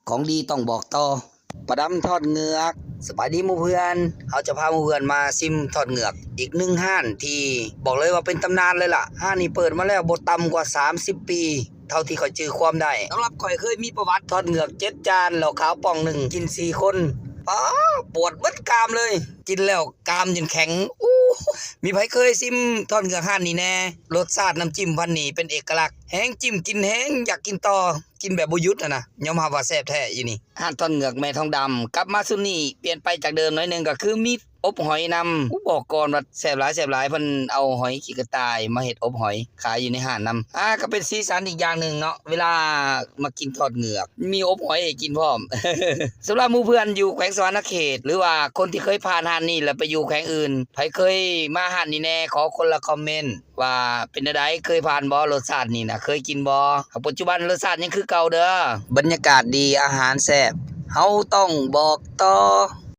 ຂອງດີຕ້ອງບອກຕໍ່. ປາດຳທອດເຫງືອກ. ສະບາຍດີໝູ່ເພື່ອນ, ເຮົາຈະພາໝູ່ເພື່ອນມາຊິມທອດເຫງືອກອີກໜຶ່ງຮ້ານທີ່ບອກເລີຍວ່າເປັນຕຳນານເລີຍລະ. ຮ້ານນີ້ເປີດມາແລ້ວບໍ່ຕ່ຳກວ່າສາມສິບປີ ເທົ່າທີ່ຂ້ອຍຈື່ຄວາມໄດ້. ສຳລັບຂ້ອຍເຄີຍມີປະຫວັດທອດເຫງືອກເຈັດຈານ ເຫຼົ້າຂາວປ່ອງໜຶ່ງ ກິນສີ່ຄົນ. ປາດ ປວດເບິດກາມເລີຍ, ກິນແລ້ວກາມຈົນແຂງ. ໂອ້ ມີໃຜເຄີຍຊິມທອດເຫງືອກຮ້ານນີ້ແດ່? ລົດຊາດນ້ຳຈິ້ມພັນນີ້ເປັນເອກະລັກ, ແຮງຈິ້ມກິນແຮງຢາກກິນຕໍ່, ກິນແບບບໍ່ຢຸດຫັ້ນນະ. ຍອມຮັບວ່າແຊບແທ້ຢູ່ນີ້. ຮ້ານທອດເຫງືອກແມ່ທອງດຳ ກັບມາຊຸດນີ້ປ່ຽນໄປຈາກເດີມໜ້ອຍໜຶ່ງ ກໍຄືມີອົບຫອຍນຳ. ໂອ້ ບອກກ່ອນວ່າແຊບຫຼາຍ ແຊບຫຼາຍ, ເພິ່ນເອົາຫອຍຂີ້ກະຕ່າຍມາເຮັດອົບຫອຍຂາຍຢູ່ໃນຮ້ານນຳ. ອ່າ ກໍເປັນສີສັນອີກຢ່າງໜຶ່ງເນາະ ເວລາມາກິນທອດເຫງືອກ ມີອົບຫອຍໃຫ້ກິນພ້ອມ. ສຳລັບໝູ່ເພື່ອນຢູ່ແຂວງສະຫວັນນະເຂດ ຫຼືວ່າຄົນທີ່ເຄີຍຜ່ານຮ້ານນີ້ແລ້ວໄປຢູ່ແຂວງອື່ນ, ໃຜເຄີຍມາຮ້ານນີ້ແດ່? ຂໍຄົນລະຄອມເມັນ ວ່າເປັນແນວໃດ, ເຄີຍຜ່ານບໍ່? ລົດຊາດນີ້ນະ ເຄີຍກິນບໍ່? ປັດຈຸບັນລົດຊາດຍັງຄືເກົ່າເດີ. ບັນຍາກາດດີ, ອາຫານແຊບ, ເຮົາຕ້ອງບອກຕໍ່.